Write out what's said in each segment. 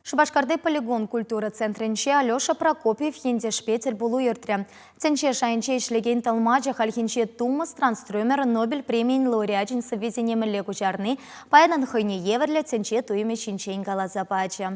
Шупашкарти Полигон культура центрӗнче Алеша Прокопьев ентешпе тӗлпулу иртрӗ. Тӗнче шайӗнче ӗҫлекен тӑлмачӑ хальхинче Тумас Транстрёмер Нобель премийӗн лауреачӗн сӑввисене мӗнле куҫарни, паянӑн хӑйне евӗрлӗ тӗнче туйӑмӗ ҫинчен каласа пачӗ.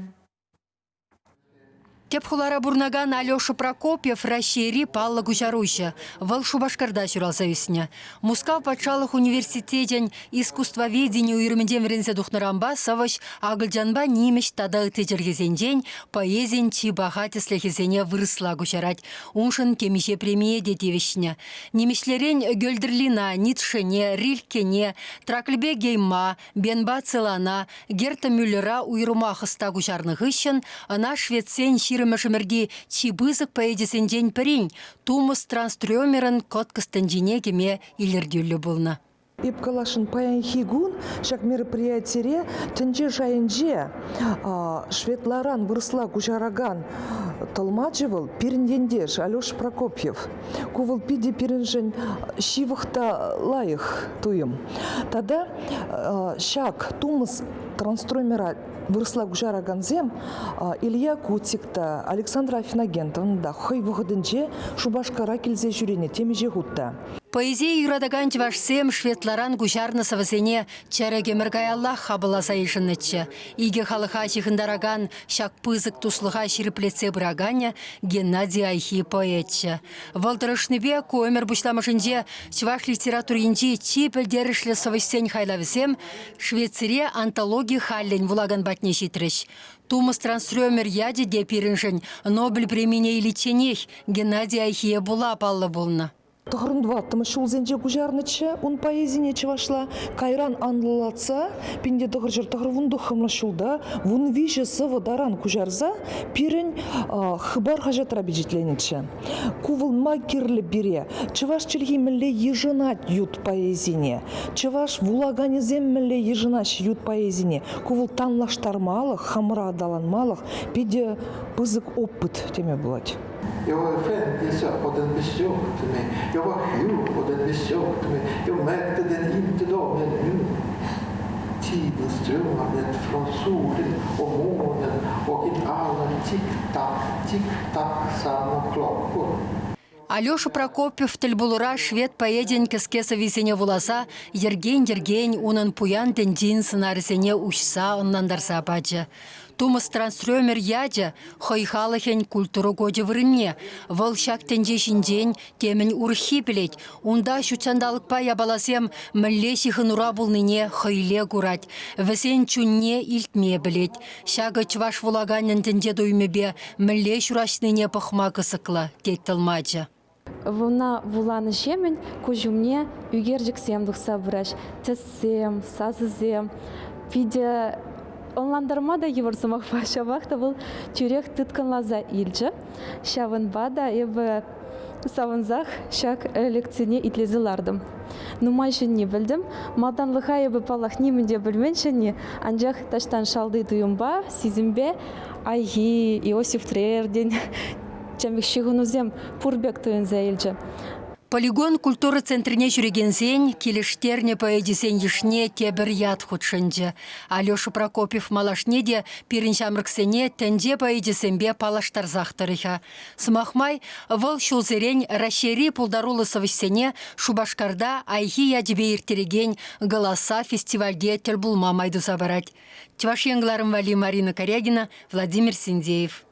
Тӗп хулара пурӑнакан Алеша Прокопьев Раҫҫейри паллӑ куҫаруҫӑ. Вӑл Шупашкарта ҫуралса ӳснӗ. Мускав патшалӑх университечӗн искусствоведени уйрӑмӗнчен вӗренсе тухнӑранпа сӑвӑҫ акӑлчанпа нимӗҫ тата ытти чӗлхесенчен поэзин чи паха тӗслӗхӗсене вырӑсла куҫарать. Уншӑн темиҫе премие те тивӗҫнӗ. Нимӗҫлерен Гёльдерлина, Ницшене, Рилькене, Тракльпе Гейма, Бенпа Целана, Герта Мюллера уйрӑмах ӑста куҫарнӑ хыҫҫӑн ӑна шведсен ҫирӗммӗш ӗмӗрти чи пысӑк поэчӗсенчен пӗрин Тумас Транстрёмерӑн кӑткӑс тӗнчине кӗме илӗртӳллӗ пулнӑ. Эп каласшӑн, паянхи кун ҫак мероприятире тӗнче шайӗнче шведларан вырӑсла куҫаракан тӑлмачӑ вӑл пирӗн ентеш Алеша Прокопьев. Ку вӑл питӗ пирӗншӗн ҫывӑх та лайӑх туйӑм. Тата ҫак Тумас Транстроймера вырӑсла куҫаракансем Илья Кутик та, Александра Афиногентовна та хӑй вӑхӑтӗнче Шупашкара килсе ҫӳренӗ темиҫе хут та. Поэзие юратакан чӑвашсем шведларан куҫарнӑ сӑвӑсене чӗрӗк ӗмӗр каяллах хапӑлласа йышӑннӑччӗ. Икӗ халӑха ҫыхӑнтаракан ҫак пысӑк туслӑха ҫирӗплетсе пыраканӗ Геннадий Айхи поэтчӗ. Вӑл тӑрӑшнипе ку ӗмӗр пуҫламӑшӗнче чӑваш литературинчи чи пӗлтерӗшлӗ сӑвӑҫсен хайлавӗсем Швецире антологи халлӗн вулакан патне ҫитрӗҫ. Тумас Транстрёмер ячӗ те пирӗншӗн Нобель премине иличченех Геннадий Айхие пула паллӑ пулнӑ. Тӑхӑрӑн-тӑваттӑмӗш ҫулсенче куҫарнӑччӗ ун поэзине чӑвашла. Кайран анлӑлатса 1999 ҫулта 13 сӑвӑ таран куҫарса пирӗн Хыпар хаҫатра пичетленӗччӗ. Ку вӑл ма кирлӗ пире? Чӑваш чӗлхи мӗнле йышӑнать ют поэзине? Чӑваш вулаканӗсем мӗнле йышӑнаҫҫӗ ют поэзине? Ку вӑл танлаштармалӑх, хамӑра аталанмалӑх питӗ пысӑк опыт теме пулать. Jag var offentlig och den besökte mig. Jag var sjuk och den besökte mig. Jag märkte den inte då, men nu. Tiden strömmade från solen och månen och i alla tick-tack, tick-tack samma klockor. Алеша Прокопьев тӗлпулура швед поэчӗн кӗске сӑввисене вуласа йӗркен-йӗркен унӑн пуян тӗнчин сӑнарӗсене уҫса ӑнлантарса пачӗ. Тумас Транстрёмер ячӗ хӑй халӑхӗн культура кочӗ вырӑнне. Вӑл ҫак тӗнче ҫинчен темӗн урӑххи пӗлет. Унта ҫутҫанталӑкпа япаласем мӗнле ҫыхӑнура пулнине хӑйле курать. Вӗсен чунне илтме пӗлет. Ҫакӑ чӑваш вулаканӗн тӗнче туйӑмӗпе мӗнле ҫураҫнине пӑхма кӑсӑклӑ, тет тӑлмачӑ. Вӑна вуланӑҫемӗн куҫ умне ӳкерчӗксем тухса пыраҫ. Тӗссем, сасӑсем. Питӗ ӑнлантарма та йывӑр сӑмахпа, ҫапах та вӑл тӳрех тыткӑнласа илчӗ. Ҫавӑнпа та эпӗ савӑнсах ҫак лекцине итлесе лартӑм. Нумай ҫӗнни пӗлтӗм. Малтанлӑха эпӗ, паллах, нимӗн те пӗлмен ҫӗнни, анчах таҫтан шалти туйӑмпа, сисӗмпе Айхи, Иосиф Трердин Тем пек ҫыхӑнусем пур пек туйӑнса илчӗ. Полигон культура центрне ҫӳрекенсен килӗштернӗ поэчӗсен йышне тепӗр ят хутшӑнчӗ. Алеша Прокопьев малашне те пирӗн ҫамрӑксене тӗнче поэчӗсемпе паллаштарсах тӑрӗ-ха. Сӑмах май, вӑл ҫулсерен Раҫҫейри пултаруллӑ сӑвӑҫсене Шупашкарта Айхи ячӗпе ирттерекен «Голоса» фестивальте тӗл пулма май туса парать. Чӑваш Ен кӑларӑм валли Марина Корягина, Владимир Синдеев.